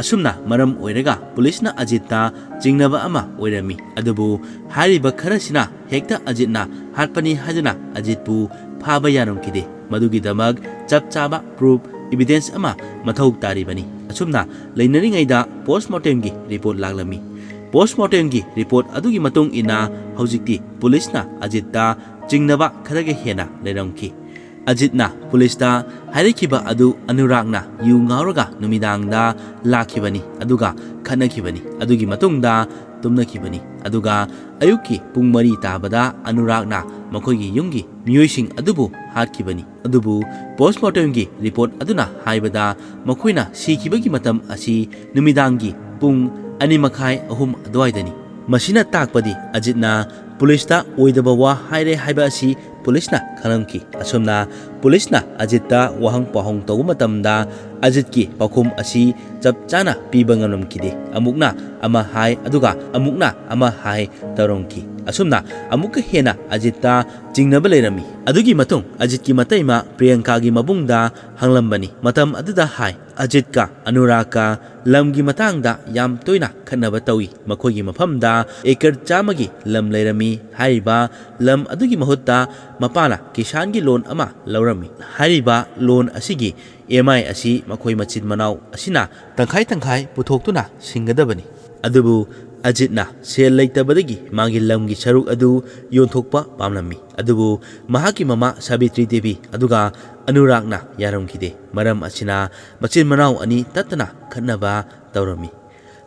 ꯑꯁꯨꯝꯅ ꯃꯔꯝ ꯑꯣꯏꯔꯒ ꯄꯨꯂꯤꯁꯅ ꯑꯖꯤꯠꯇ ꯆꯤꯡꯅꯕ ꯑꯃ ꯑꯣꯏꯔꯝꯃꯤ꯫ ꯑꯗꯨꯕꯨ ꯍꯥꯏꯔꯤꯕ ꯈꯔꯁꯤꯅ ꯍꯦꯛꯇ ꯑꯖꯤꯠꯅ ꯍꯥꯠꯄꯅꯤ ꯍꯥꯏꯗꯨꯅ ꯑꯖꯤꯠꯄꯨ ꯐꯥꯕ ꯌꯥꯔꯝꯈꯤꯗꯦ꯫ ꯃꯗꯨꯒꯤꯗꯃꯛ ꯆꯞ ꯆꯥꯕ ꯄ꯭ꯔꯨꯐ, ꯏꯕꯤꯗꯦꯟꯁ ꯑꯃ ꯃꯊꯧ ꯇꯥꯔꯤꯕꯅꯤ꯫ ꯑꯁꯨꯝꯅ ꯂꯩꯅꯔꯤꯉꯩꯗ ꯄꯣꯁꯃꯣꯔꯇꯦꯝꯒꯤ ꯔꯤꯄꯣꯔꯠ ꯂꯥꯛꯂꯝꯃꯤ꯫ ꯄꯣꯁꯃꯣꯔꯇꯦꯝꯒꯤ ꯔꯤꯄꯣꯔꯠ ꯑꯗꯨꯒꯤ ꯃꯇꯨꯡ ꯏꯟꯅ ꯍꯧꯖꯤꯛꯇꯤ ꯄꯨꯂꯤꯁꯅ ꯑꯖꯤꯠꯇ ꯆꯤꯡꯅꯕ ꯈꯔꯒ ꯍꯦꯟꯅ ꯂꯩꯔꯝꯈꯤ꯫ ꯑꯖꯤꯠꯅ ꯄꯨꯂꯤꯁꯇ ꯍꯥꯏꯔꯛꯈꯤꯕ ꯑꯗꯨ ꯑꯅꯨꯔꯥꯒꯅ ꯌꯨ ꯉꯥꯎꯔꯒ ꯅꯨꯃꯤꯗꯥꯡꯗ ꯂꯥꯛꯈꯤꯕꯅꯤ, ꯑꯗꯨꯒ ꯈꯠꯅꯈꯤꯕꯅꯤ, ꯑꯗꯨꯒꯤ ꯃꯇꯨꯡꯗ ꯇꯨꯝꯅꯈꯤꯕꯅꯤ, ꯑꯗꯨꯒ ꯑꯌꯨꯛꯀꯤ ꯄꯨꯡ ꯃꯔꯤ ꯇꯥꯕꯗ ꯑꯅꯨꯔꯥꯒꯅ ꯃꯈꯣꯏꯒꯤ ꯌꯨꯝꯒꯤ ꯃꯤꯑꯣꯏꯁꯤꯡ ꯑꯗꯨꯕꯨ ꯍꯥꯠꯈꯤꯕꯅꯤ꯫ ꯑꯗꯨꯕꯨ ꯄꯣꯁꯃꯣꯔꯇꯦꯝꯒꯤ ꯔꯤꯄꯣꯔꯠ ꯑꯗꯨꯅ ꯍꯥꯏꯕꯗ ꯃꯈꯣꯏꯅ ꯁꯤꯈꯤꯕꯒꯤ ꯃꯇꯝ ꯑꯁꯤ ꯅꯨꯃꯤꯗꯥꯡꯒꯤ ꯄꯨꯡ ꯑꯅꯤ ꯃꯈꯥꯏ, ꯑꯍꯨꯝ ꯑꯗꯨꯋꯥꯏꯗꯅꯤ꯫ ꯃꯁꯤꯅ ꯇꯥꯛꯄꯗꯤ ꯑꯖꯤꯠꯅ ꯄꯨꯂꯤꯁꯇ ꯑꯣꯏꯗꯕ ꯋꯥ ꯍꯥꯏꯔꯦ ꯍꯥꯏꯕ ꯑꯁꯤ ꯄꯨꯂꯤꯁꯅ ꯈꯪꯂꯝꯈꯤ꯫ ꯑꯁꯨꯝꯅ ꯄꯨꯂꯤꯁꯅ ꯑꯖꯤꯠꯇ ꯋꯥꯍꯪ ꯄꯥꯎꯍꯪ ꯇꯧꯕ ꯃꯇꯝꯗ ꯑꯖꯤꯠꯀꯤ ꯄꯥꯎꯈꯨꯝ ꯑꯁꯤ ꯆꯞ ꯆꯥꯅ ꯄꯤꯕ ꯉꯝꯂꯝꯈꯤꯗꯦ꯫ ꯑꯃꯨꯛꯅ ꯑꯃ ꯍꯥꯏ, ꯑꯗꯨꯒ ꯑꯃꯨꯛꯅ ꯑꯃ ꯍꯥꯏ ꯇꯧꯔꯝꯈꯤ꯫ ꯑꯁꯨꯝꯅ ꯑꯃꯨꯛꯀ ꯍꯦꯟꯅ ꯑꯖꯤꯠꯇ ꯆꯤꯡꯅꯕ ꯂꯩꯔꯝꯃꯤ꯫ ꯑꯗꯨꯒꯤ ꯃꯇꯨꯡ ꯑꯖꯤꯠꯀꯤ ꯃꯇꯩꯃ ꯄ꯭ꯔꯤꯌꯪꯀꯥꯒꯤ ꯃꯕꯨꯡꯗ ꯍꯪꯂꯝꯕꯅꯤ꯫ ꯃꯇꯝ ꯑꯗꯨꯗ ꯍꯥꯏ, ꯑꯖꯤꯠꯀ ꯑꯅꯨꯔꯥꯒꯀ ꯂꯝꯒꯤ ꯃꯇꯥꯡꯗ ꯌꯥꯝ ꯇꯣꯏꯅ ꯈꯠꯅꯕ ꯇꯧꯏ꯫ ꯃꯈꯣꯏꯒꯤ ꯃꯐꯝꯗ ꯑꯦꯀꯔ ꯆꯥꯝꯃꯒꯤ ꯂꯝ ꯂꯩꯔꯝꯃꯤ꯫ ꯍꯥꯏꯔꯤꯕ ꯂꯝ ꯑꯗꯨꯒꯤ ꯃꯍꯨꯠꯇ ꯃꯄꯥꯅ ꯀꯤꯁꯥꯟꯒꯤ ꯂꯣꯟ ꯑꯃ ꯂꯧꯔꯝꯃꯤ꯫ ꯍꯥꯏꯔꯤꯕ ꯂꯣꯟ ꯑꯁꯤꯒꯤ ꯏ ꯑꯦꯝ ꯑꯥꯏ ꯑꯁꯤ ꯃꯈꯣꯏ ꯃꯆꯤꯟ ꯃꯅꯥꯎ ꯑꯁꯤꯅ ꯇꯪꯈꯥꯏ ꯇꯪꯈꯥꯏ ꯄꯨꯊꯣꯛꯇꯨꯅ ꯁꯤꯡꯒꯗꯕꯅꯤ꯫ ꯑꯗꯨꯕꯨ ꯑꯖꯤꯠꯅ ꯁꯦꯜ ꯂꯩꯇꯕꯗꯒꯤ ꯃꯥꯒꯤ ꯂꯝꯒꯤ ꯁꯔꯨꯛ ꯑꯗꯨ ꯌꯣꯟꯊꯣꯛꯄ ꯄꯥꯝꯂꯝꯃꯤ꯫ ꯑꯗꯨꯕꯨ ꯃꯍꯥꯛꯀꯤ ꯃꯃꯥ ꯁꯥꯕꯤꯇ꯭ꯔꯤ ꯗꯦꯕꯤ ꯑꯗꯨꯒ ꯑꯅꯨꯔꯥꯒꯅ ꯌꯥꯔꯝꯈꯤꯗꯦ꯫ ꯃꯔꯝ ꯑꯁꯤꯅ ꯃꯆꯤꯟ ꯃꯅꯥꯎ ꯑꯅꯤ ꯇꯠꯇꯅ ꯈꯠꯅꯕ ꯇꯧꯔꯝꯃꯤ꯫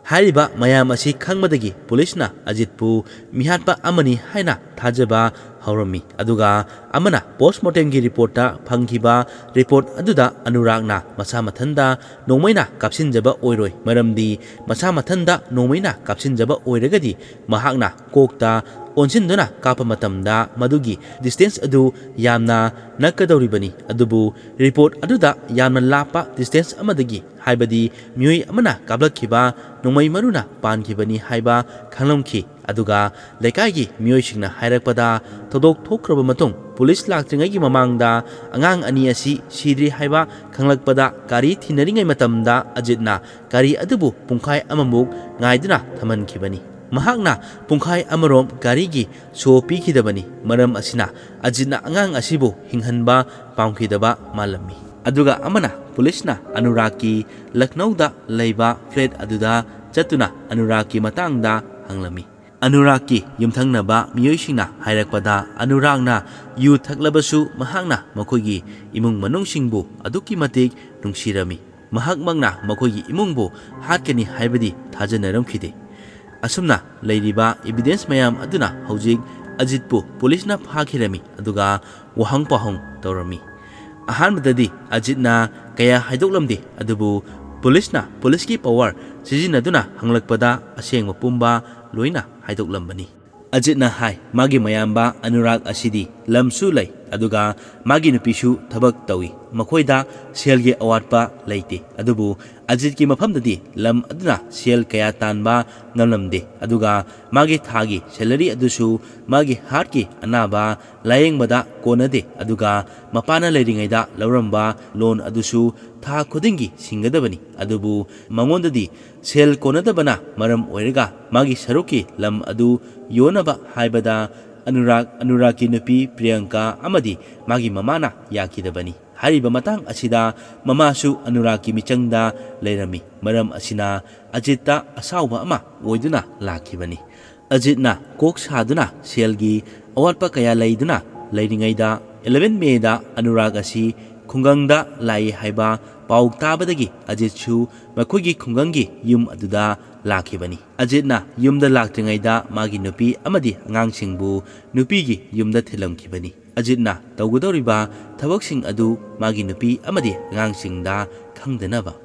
ꯍꯥꯏꯔꯤꯕ ꯃꯌꯥꯝ ꯑꯁꯤ ꯈꯪꯕꯗꯒꯤ ꯄꯨꯂꯤꯁꯅ ꯑꯖꯤꯠꯄꯨ ꯃꯤꯍꯥꯠꯄ ꯑꯃꯅꯤ ꯍꯥꯏꯅ ꯊꯥꯖꯕ ꯍꯧꯔꯝꯃꯤ꯫ ꯑꯗꯨꯒ ꯑꯃꯅ ꯄꯣꯁꯃꯣꯔꯇꯦꯝꯒꯤ ꯔꯤꯄꯣꯔꯠꯇ ꯐꯪꯈꯤꯕ ꯔꯤꯄꯣꯔꯠ ꯑꯗꯨꯗ ꯑꯅꯨꯔꯥꯒꯅ ꯃꯁꯥ ꯃꯊꯟꯗ ꯅꯣꯡꯃꯩꯅ ꯀꯥꯞꯁꯤꯟꯖꯕ ꯑꯣꯏꯔꯣꯏ, ꯃꯔꯝꯗꯤ ꯃꯁꯥ ꯃꯊꯟꯗ ꯅꯣꯡꯃꯩꯅ ꯀꯥꯞꯁꯤꯟꯖꯕ ꯑꯣꯏꯔꯒꯗꯤ ꯃꯍꯥꯛꯅ ꯀꯣꯛꯇ ꯑꯣꯟꯁꯤꯟꯗꯨꯅ ꯀꯥꯞꯄ ꯃꯇꯝꯗ ꯃꯗꯨꯒꯤ ꯗꯤꯁꯇꯦꯟꯁ ꯑꯗꯨ ꯌꯥꯝꯅ ꯅꯛꯀꯗꯧꯔꯤꯕꯅꯤ꯫ ꯑꯗꯨꯕꯨ ꯔꯤꯄꯣꯔꯠ ꯑꯗꯨꯗ ꯌꯥꯝꯅ ꯂꯥꯞꯄ ꯗꯤꯁꯇꯦꯟꯁ ꯑꯃꯗꯒꯤ, ꯍꯥꯏꯕꯗꯤ ꯃꯤꯑꯣꯏ ꯑꯃꯅ ꯀꯥꯞꯂꯛꯈꯤꯕ ꯅꯣꯡꯃꯩ ꯃꯔꯨꯅ ꯄꯥꯟꯈꯤꯕꯅꯤ ꯍꯥꯏꯕ ꯈꯪꯂꯝꯈꯤ꯫ ꯑꯗꯨꯒ ꯂꯩꯀꯥꯏꯒꯤ ꯃꯤꯑꯣꯏꯁꯤꯡꯅ ꯍꯥꯏꯔꯛꯄꯗ, ꯊꯧꯗꯣꯛ ꯊꯣꯛꯈ꯭ꯔꯕ ꯃꯇꯨꯡ ꯄꯨꯂꯤꯁ ꯂꯥꯛꯇ꯭ꯔꯤꯉꯩꯒꯤ ꯃꯃꯥꯡꯗ ꯑꯉꯥꯡ ꯑꯅꯤ ꯑꯁꯤ ꯁꯤꯗ꯭ꯔꯤ ꯍꯥꯏꯕ ꯈꯪꯂꯛꯄꯗ ꯒꯥꯔꯤ ꯊꯤꯅꯔꯤꯉꯩ ꯃꯇꯝꯗ ꯑꯖꯤꯠꯅ ꯒꯥꯔꯤ ꯑꯗꯨꯕꯨ ꯄꯨꯡꯈꯥꯏ ꯑꯃꯃꯨꯛ ꯉꯥꯏꯗꯨꯅ ꯊꯝꯍꯟꯈꯤꯕꯅꯤ꯫ ꯃꯍꯥꯛꯅ ꯄꯨꯡꯈꯥꯏ ꯑꯃꯔꯣꯝ ꯒꯥꯔꯤꯒꯤ ꯁꯣ ꯄꯤꯈꯤꯗꯕꯅꯤ꯫ ꯃꯔꯝ ꯑꯁꯤꯅ ꯑꯖꯤꯠꯅ ꯑꯉꯥꯡ ꯑꯁꯤꯕꯨ ꯍꯤꯡꯍꯟꯕ ꯄꯥꯝꯈꯤꯗꯕ ꯃꯥꯜꯂꯝꯃꯤ꯫ ꯑꯗꯨꯒ ꯑꯃꯅ ꯄꯨꯂꯤꯁꯅ ꯑꯅꯨꯔꯥꯒꯀꯤ ꯂꯈꯅꯧꯗ ꯂꯩꯕ ꯐ꯭ꯂꯦꯠ ꯑꯗꯨꯗ ꯆꯠꯇꯨꯅ ꯑꯅꯨꯔꯥꯒꯀꯤ ꯃꯇꯥꯡꯗ ꯍꯪꯂꯝꯃꯤ꯫ ꯑꯅꯨꯔꯥꯒꯀꯤ ꯌꯨꯝꯊꯪꯅꯕ ꯃꯤꯑꯣꯏꯁꯤꯡꯅ ꯍꯥꯏꯔꯛꯄꯗ, ꯑꯅꯨꯔꯥꯒꯅ ꯌꯨ ꯊꯛꯂꯕꯁꯨ ꯃꯍꯥꯛꯅ ꯃꯈꯣꯏꯒꯤ ꯏꯃꯨꯡ ꯃꯅꯨꯡꯁꯤꯡꯕꯨ ꯑꯗꯨꯛꯀꯤ ꯃꯇꯤꯛ ꯅꯨꯡꯁꯤꯔꯝꯃꯤ꯫ ꯃꯍꯥꯛꯃꯛꯅ ꯃꯈꯣꯏꯒꯤ ꯏꯃꯨꯡꯕꯨ ꯍꯥꯠꯀꯅꯤ ꯍꯥꯏꯕꯗꯤ ꯊꯥꯖꯅꯔꯝꯈꯤꯗꯦ꯫ ꯑꯁꯨꯝꯅ ꯂꯩꯔꯤꯕ evidence ꯃꯌꯥꯝ ꯑꯗꯨꯅ ꯍꯧꯖꯤꯛ ꯑꯖꯤꯠꯄꯨ ꯄꯨꯂꯤꯁꯅ ꯐꯥꯈꯤꯔꯝꯃꯤ, ꯑꯗꯨꯒ ꯋꯥꯍꯪ ꯄꯥꯎꯍꯪ ꯇꯧꯔꯝꯃꯤ꯫ ꯑꯍꯥꯟꯕꯗꯗꯤ ꯑꯖꯤꯠꯅ ꯀꯌꯥ ꯍꯥꯏꯗꯣꯛꯂꯝꯗꯦ, ꯑꯗꯨꯕꯨ ꯄꯨꯂꯤꯁꯅ ꯄꯨꯂꯤꯁꯀꯤ power ꯁꯤꯖꯤꯟꯅꯗꯨꯅ ꯍꯪꯂꯛꯄꯗ ꯑꯁꯦꯡꯕ ꯄꯨꯝꯕ ꯂꯣꯏꯅ ꯍꯥꯏꯗꯣꯛꯂꯝꯕꯅꯤ꯫ ꯑꯖꯤꯠꯅ ꯍꯥꯏ, ꯃꯥꯒꯤ ꯃꯌꯥꯝꯕ ꯑꯅꯨꯔꯥꯒ ꯑꯁꯤꯗꯤ ꯂꯝꯁꯨ ꯂꯩ, ꯑꯗꯨꯒ ꯃꯥꯒꯤ ꯅꯨꯄꯤꯁꯨ ꯊꯕꯛ ꯇꯧꯏ꯫ ꯃꯈꯣꯏꯗ ꯁꯦꯜꯒꯤ ꯑꯋꯥꯠꯄ ꯂꯩꯇꯦ, ꯑꯗꯨꯕꯨ ꯑꯖꯤꯠꯀꯤ ꯃꯐꯝꯗꯗꯤ ꯂꯝ ꯑꯗꯨꯅ ꯁꯦꯜ ꯀꯌꯥ ꯇꯥꯟꯕ ꯉꯝꯂꯝꯗꯦ, ꯑꯗꯨꯒ ꯃꯥꯒꯤ ꯊꯥꯒꯤ salary ꯑꯗꯨꯁꯨ ꯃꯥꯒꯤ heartꯀꯤ ꯑꯅꯥꯕ ꯂꯥꯌꯦꯡꯕꯗ ꯀꯣꯟꯅꯗꯦ, ꯑꯗꯨꯒ ꯃꯄꯥꯅ ꯂꯩꯔꯤꯉꯩꯗ ꯂꯧꯔꯝꯕ loan ꯑꯗꯨꯁꯨ ꯊꯥ ꯈꯨꯗꯤꯡꯒꯤ ꯁꯤꯡꯒꯗꯕꯅꯤ꯫ ꯑꯗꯨꯕꯨ ꯃꯉꯣꯟꯗꯗꯤ ꯁꯦꯜ ꯀꯣꯟꯅꯗꯕꯅ ꯃꯔꯝ ꯑꯣꯏꯔꯒ ꯃꯥꯒꯤ ꯁꯔꯨꯛꯀꯤ ꯂꯝ ꯑꯗꯨ ꯌꯣꯟꯅꯕ ꯍꯥꯏꯕꯗ ꯑꯅꯨꯔꯥꯒ, ꯑꯅꯨꯔꯥꯒꯀꯤ ꯅꯨꯄꯤ ꯄ꯭ꯔꯤꯌꯪꯀꯥ ꯑꯃꯗꯤ ꯃꯥꯒꯤ ꯃꯃꯥꯅ ꯌꯥꯈꯤꯗꯕꯅꯤ꯫ ꯍꯥꯏꯔꯤꯕ ꯃꯇꯥꯡ ꯑꯁꯤꯗ ꯃꯃꯥꯁꯨ ꯑꯅꯨꯔꯥꯒꯀꯤ ꯃꯤꯆꯪꯗ ꯂꯩꯔꯝꯃꯤ꯫ ꯃꯔꯝ ꯑꯁꯤꯅ ꯑꯖꯤꯠꯇ ꯑꯁꯥꯎꯕ ꯑꯃ ꯑꯣꯏꯗꯨꯅ ꯂꯥꯛꯈꯤꯕꯅꯤ꯫ ꯑꯖꯤꯠꯅ ꯀꯣꯛ ꯁꯥꯗꯨꯅ ꯁꯦꯜꯒꯤ ꯑꯋꯥꯠꯄ ꯀꯌꯥ ꯂꯩꯗꯨꯅ ꯂꯩꯔꯤꯉꯩꯗ, eleven Mayꯗ ꯑꯅꯨꯔꯥꯒ ꯑꯁꯤ ꯈꯨꯡꯒꯪꯗ ꯂꯥꯛꯏ ꯍꯥꯏꯕ ꯄꯥꯎ ꯇꯥꯕꯗꯒꯤ ꯑꯖꯤꯠꯁꯨ ꯃꯈꯣꯏꯒꯤ ꯈꯨꯡꯒꯪꯒꯤ ꯌꯨꯝ ꯑꯗꯨꯗ ꯂꯥꯛꯈꯤꯕꯅꯤ꯫ ꯑꯖꯤꯠꯅ ꯌꯨꯝꯗ ꯂꯥꯛꯇ꯭ꯔꯤꯉꯩꯗ ꯃꯥꯒꯤ ꯅꯨꯄꯤ ꯑꯃꯗꯤ ꯑꯉꯥꯡꯁꯤꯡꯕꯨ ꯅꯨꯄꯤꯒꯤ ꯌꯨꯝꯗ ꯊꯤꯜꯂꯝꯈꯤꯕꯅꯤ꯫ ꯑꯖꯤꯠꯅ ꯇꯧꯒꯗꯧꯔꯤꯕ ꯊꯕꯛꯁꯤꯡ ꯑꯗꯨ ꯃꯥꯒꯤ ꯅꯨꯄꯤ ꯑꯃꯗꯤ ꯑꯉꯥꯡꯁꯤꯡꯗ ꯈꯪꯗꯅꯕ꯫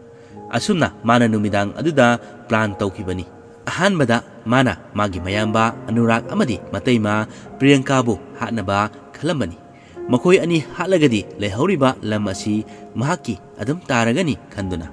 ꯑꯁꯨꯝꯅ ꯃꯥꯅ ꯅꯨꯃꯤꯗꯥꯡ ꯑꯗꯨꯗ plan ꯇꯧꯈꯤꯕꯅꯤ꯫ ꯑꯍꯥꯟꯕꯗ ꯃꯥꯅ ꯃꯥꯒꯤ ꯃꯌꯥꯝꯕ ꯑꯅꯨꯔꯥꯒ ꯑꯃꯗꯤ ꯃꯇꯩꯃ ꯄ꯭ꯔꯤꯌꯪꯀꯥꯕꯨ ꯍꯥꯠꯅꯕ ꯈꯜꯂꯝꯕꯅꯤ꯫ ꯃꯈꯣꯏ ꯑꯅꯤ ꯍꯥꯠꯂꯒꯗꯤ ꯂꯩꯍꯧꯔꯤꯕ ꯂꯝ ꯑꯁꯤ ꯃꯍꯥꯛꯀꯤ ꯑꯗꯨꯝ ꯇꯥꯔꯒꯅꯤ ꯈꯟꯗꯨꯅ꯫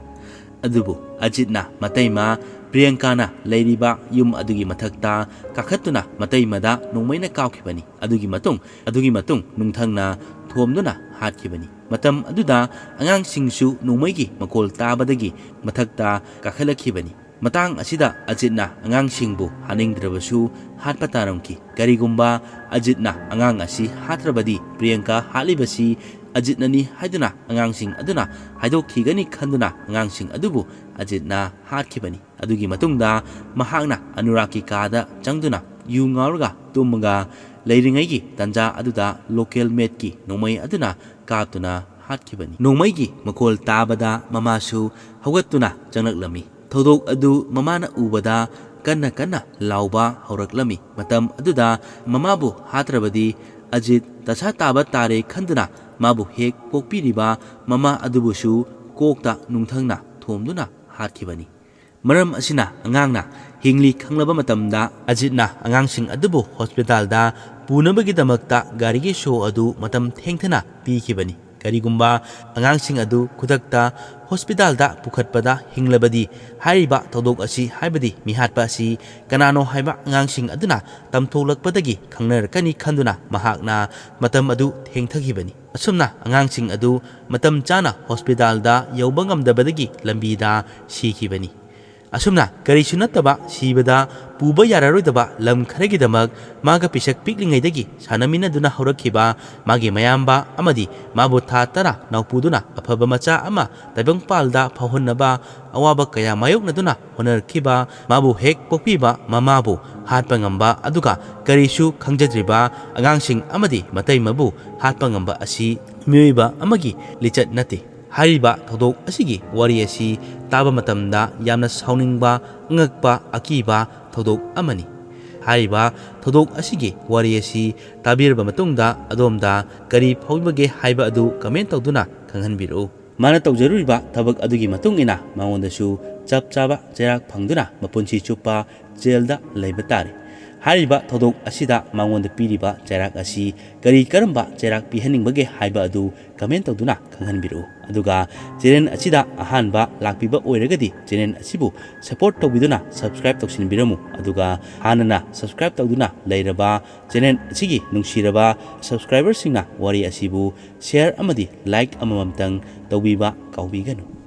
ꯑꯗꯨꯕꯨ ꯑꯖꯤꯠꯅ ꯃꯇꯩꯃ ꯄ꯭ꯔꯤꯌꯪꯀꯥꯅ ꯂꯩꯔꯤꯕ ꯌꯨꯝ ꯑꯗꯨꯒꯤ ꯃꯊꯛꯇ ꯀꯥꯈꯠꯇꯨꯅ ꯃꯇꯩꯃꯗ ꯅꯣꯡꯃꯩꯅ ꯀꯥꯞꯈꯤꯕꯅꯤ꯫ ꯑꯗꯨꯒꯤ ꯃꯇꯨꯡ, ꯑꯗꯨꯒꯤ ꯃꯇꯨꯡ ꯅꯨꯡꯊꯪꯅ ꯊꯣꯝꯗꯨꯅ ꯍꯥꯠꯈꯤꯕꯅꯤ꯫ ꯃꯇꯝ ꯑꯗꯨꯗ ꯑꯉꯥꯡꯁꯤꯡꯁꯨ ꯅꯣꯡꯃꯩꯒꯤ ꯃꯈꯣꯜ ꯇꯥꯕꯗꯒꯤ ꯃꯊꯛꯇ ꯀꯥꯈꯠꯂꯛꯈꯤꯕꯅꯤ꯫ ꯃꯇꯥꯡ ꯑꯁꯤꯗ ꯑꯖꯤꯠꯅ ꯑꯉꯥꯡꯁꯤꯡꯕꯨ ꯍꯥꯠꯅꯤꯡꯗ꯭ꯔꯕꯁꯨ ꯍꯥꯠꯄ ꯇꯥꯔꯝꯈꯤ꯫ ꯀꯔꯤꯒꯨꯝꯕ ꯑꯖꯤꯠꯅ ꯑꯉꯥꯡ ꯑꯁꯤ ꯍꯥꯠꯇ꯭ꯔꯕꯗꯤ ꯄ꯭ꯔꯤꯌꯪꯀꯥ ꯍꯥꯠꯂꯤꯕꯁꯤ ꯑꯖꯤꯠꯅꯅꯤ ꯍꯥꯏꯗꯨꯅ ꯑꯉꯥꯡꯁꯤꯡ ꯑꯗꯨꯅ ꯍꯥꯏꯗꯣꯛꯈꯤꯒꯅꯤ ꯈꯟꯗꯨꯅ ꯑꯉꯥꯡꯁꯤꯡ ꯑꯗꯨꯕꯨ ꯑꯖꯤꯠꯅ ꯍꯥꯠꯈꯤꯕꯅꯤ꯫ ꯑꯗꯨꯒꯤ ꯃꯇꯨꯡꯗ ꯃꯍꯥꯛꯅ ꯑꯅꯨꯔꯥꯒꯀꯤ ꯀꯥꯗ ꯆꯪꯗꯨꯅ ꯌꯨ ꯉꯥꯎꯔꯒ ꯇꯨꯝꯃꯒ ꯂꯩꯔꯤꯉꯩꯒꯤ ꯇꯥꯟꯖꯥ ꯑꯗꯨꯗ ꯂꯣꯀꯦꯜ ꯃꯦꯠꯀꯤ ꯅꯣꯡꯃꯩ ꯑꯗꯨꯅ ꯀꯥꯞꯇꯨꯅ ꯍꯥꯠꯈꯤꯕꯅꯤ꯫ ꯅꯣꯡꯃꯩꯒꯤ ꯃꯈꯣꯜ ꯇꯥꯕꯗ ꯃꯃꯥꯁꯨ ꯍꯧꯒꯠꯇꯨꯅ ꯆꯪꯂꯛꯂꯝꯃꯤ꯫ ꯊꯧꯗꯣꯛ ꯑꯗꯨ ꯃꯃꯥꯅ ꯎꯕꯗ ꯀꯟꯅ ꯀꯟꯅ ꯂꯥꯎꯕ ꯍꯧꯔꯛꯂꯝꯃꯤ꯫ ꯃꯇꯝ ꯑꯗꯨꯗ ꯃꯃꯥꯕꯨ ꯍꯥꯠꯇ꯭ꯔꯕꯗꯤ ꯑꯖꯤꯠ ꯗꯁꯥ ꯇꯥꯕ ꯇꯥꯔꯦ ꯈꯟꯗꯨꯅ ꯃꯥꯕꯨ ꯍꯦꯛ ꯄꯣꯛꯄꯤꯔꯤꯕ ꯃꯃꯥ ꯑꯗꯨꯕꯨꯁꯨ ꯀꯣꯛꯇ ꯅꯨꯡꯊꯪꯅ ꯊꯣꯝꯗꯨꯅ ꯍꯥꯠꯈꯤꯕꯅꯤ꯫ ꯃꯔꯝ ꯑꯁꯤꯅ ꯑꯉꯥꯡꯅ ꯍꯤꯡꯂꯤ ꯈꯪꯂꯕ ꯃꯇꯝꯗ ꯑꯖꯤꯠꯅ ꯑꯉꯥꯡꯁꯤꯡ ꯑꯗꯨꯕꯨ ꯍꯣꯁꯄꯤꯇꯥꯜꯗ ꯄꯨꯅꯕꯒꯤꯗꯃꯛꯇ ꯒꯥꯔꯤꯒꯤ ꯁꯣ ꯑꯗꯨ ꯃꯇꯝ ꯊꯦꯡꯊꯅ ꯄꯤꯈꯤꯕꯅꯤ꯫ ꯀꯔꯤꯒꯨꯝꯕ ꯑꯉꯥꯡꯁꯤꯡ ꯑꯗꯨ ꯈꯨꯗꯛꯇ ꯍꯣꯁꯄꯤꯇꯥꯜꯗ ꯄꯨꯈꯠꯄꯗ ꯍꯤꯡꯂꯕꯗꯤ ꯍꯥꯏꯔꯤꯕ ꯊꯧꯗꯣꯛ ꯑꯁꯤ, ꯍꯥꯏꯕꯗꯤ ꯃꯤꯍꯥꯠꯄ ꯑꯁꯤ ꯀꯅꯥꯅꯣ ꯍꯥꯏꯕ ꯑꯉꯥꯡꯁꯤꯡ ꯑꯗꯨꯅ ꯇꯝꯊꯣꯛꯂꯛꯄꯗꯒꯤ ꯈꯪꯅꯔꯛꯀꯅꯤ ꯈꯟꯗꯨꯅ ꯃꯍꯥꯛꯅ ꯃꯇꯝ ꯑꯗꯨ ꯊꯦꯡꯊꯈꯤꯕꯅꯤ꯫ ꯑꯁꯨꯝꯅ ꯑꯉꯥꯡꯁꯤꯡ ꯑꯗꯨ ꯃꯇꯝ ꯆꯥꯅ ꯍꯣꯁꯄꯤꯇꯥꯜꯗ ꯌꯧꯕ ꯉꯝꯗꯕꯗꯒꯤ ꯂꯝꯕꯤꯗ ꯁꯤꯈꯤꯕꯅꯤ꯫ ꯑꯁꯨꯝꯅ ꯀꯔꯤꯁꯨ ꯅꯠꯇꯕ ꯁꯤꯕꯗ ꯄꯨꯕ ꯌꯥꯔꯔꯣꯏꯗꯕ ꯂꯝ ꯈꯔꯒꯤꯗꯃꯛ ꯃꯥꯒ ꯄꯤꯁꯛ ꯄꯤꯛꯂꯤꯉꯩꯗꯒꯤ ꯁꯥꯟꯅꯃꯤꯟꯅꯗꯨꯅ ꯍꯧꯔꯛꯈꯤꯕ ꯃꯥꯒꯤ ꯃꯌꯥꯝꯕ ꯑꯃꯗꯤ ꯃꯥꯕꯨ ꯊꯥ ꯇꯔꯥ ꯅꯥꯎꯄꯨꯗꯨꯅ ꯑꯐꯕ ꯃꯆꯥ ꯑꯃ ꯇꯥꯏꯕꯪꯄꯥꯜꯗ ꯐꯥꯎꯍꯟꯅꯕ ꯑꯋꯥꯕ ꯀꯌꯥ ꯃꯥꯌꯣꯛꯅꯗꯨꯅ ꯍꯣꯠꯅꯔꯛꯈꯤꯕ ꯃꯥꯕꯨ ꯍꯦꯛ ꯄꯣꯛꯄꯤꯕ ꯃꯃꯥꯕꯨ ꯍꯥꯠꯄ ꯉꯝꯕ, ꯑꯗꯨꯒ ꯀꯔꯤꯁꯨ ꯈꯪꯖꯗ꯭ꯔꯤꯕ ꯑꯉꯥꯡꯁꯤꯡ ꯑꯃꯗꯤ ꯃꯇꯩꯃꯕꯨ ꯍꯥꯠꯄ ꯉꯝꯕ ꯑꯁꯤ ꯃꯤꯑꯣꯏꯕ ꯑꯃꯒꯤ ꯂꯤꯆꯠ ꯅꯠꯇꯦ꯫ ꯍꯥꯏꯔꯤꯕ ꯊꯧꯗꯣꯛ ꯑꯁꯤꯒꯤ ꯋꯥꯔꯤ ꯑꯁꯤ ꯇꯥꯕ ꯃꯇꯝꯗ ꯌꯥꯝꯅ ꯁꯥꯎꯅꯤꯡꯕ, ꯑꯉꯛꯄ, ꯑꯀꯤꯕ ꯊꯧꯗꯣꯛ ꯑꯃꯅꯤ꯫ ꯍꯥꯏꯔꯤꯕ ꯊꯧꯗꯣꯛ ꯑꯁꯤꯒꯤ ꯋꯥꯔꯤ ꯑꯁꯤ ꯇꯥꯕꯤꯔꯕ ꯃꯇꯨꯡꯗ ꯑꯗꯣꯝꯗ ꯀꯔꯤ ꯐꯥꯎꯕꯒꯦ ꯍꯥꯏꯕ ꯑꯗꯨ ꯀꯃꯦꯟ ꯇꯧꯗꯨꯅ ꯈꯪꯍꯟꯕꯤꯔꯛꯎ꯫ ꯃꯥꯅ ꯇꯧꯖꯔꯨꯔꯤꯕ ꯊꯕꯛ ꯑꯗꯨꯒꯤ ꯃꯇꯨꯡ ꯏꯟꯅ ꯃꯉꯣꯟꯗꯁꯨ ꯆꯞ ꯆꯥꯕ ꯆꯩꯔꯥꯛ ꯐꯪꯗꯨꯅ ꯃꯄꯨꯟꯁꯤ ꯆꯨꯞꯄ ꯖꯦꯜꯗ ꯂꯩꯕ ꯇꯥꯔꯦ꯫ ꯍꯥꯏꯔꯤꯕ ꯊꯧꯗꯣꯛ ꯑꯁꯤꯗ ꯃꯉꯣꯟꯗ ꯄꯤꯔꯤꯕ ꯆꯩꯔꯥꯛ ꯑꯁꯤ ꯀꯔꯤ ꯀꯔꯝꯕ ꯆꯩꯔꯥꯛ ꯄꯤꯍꯟꯅꯤꯡꯕꯒꯦ ꯍꯥꯏꯕ ꯑꯗꯨ ꯀꯃꯦꯟ ꯇꯧꯗꯨꯅ ꯈꯪꯍꯟꯕꯤꯔꯛꯎ꯫ ꯑꯗꯨꯒ ꯆꯦꯅꯦꯜ ꯑꯁꯤꯗ ꯑꯍꯥꯟꯕ ꯂꯥꯛꯄꯤꯕ ꯑꯣꯏꯔꯒꯗꯤ ꯆꯦꯅꯦꯜ ꯑꯁꯤꯕꯨ ꯁꯄꯣꯔꯠ ꯇꯧꯕꯤꯗꯨꯅ ꯁꯕꯁꯀ꯭ꯔꯥꯏꯕ ꯇꯧꯁꯤꯟꯕꯤꯔꯝꯃꯨ꯫ ꯑꯗꯨꯒ ꯍꯥꯟꯅꯅ ꯁꯕꯁꯀ꯭ꯔꯥꯏꯕ ꯇꯧꯗꯨꯅ ꯂꯩꯔꯕ ꯆꯦꯅꯦꯜ ꯑꯁꯤꯒꯤ ꯅꯨꯡꯁꯤꯔꯕ ꯁꯕꯁꯀ꯭ꯔꯥꯏꯕꯔꯁꯤꯡꯅ ꯋꯥꯔꯤ ꯑꯁꯤꯕꯨ ꯁꯤꯌꯔ ꯑꯃꯗꯤ ꯂꯥꯏꯛ ꯑꯃꯃꯝꯇꯪ ꯇꯧꯕꯤꯕ ꯀꯥꯎꯕꯤꯒꯅꯨ꯫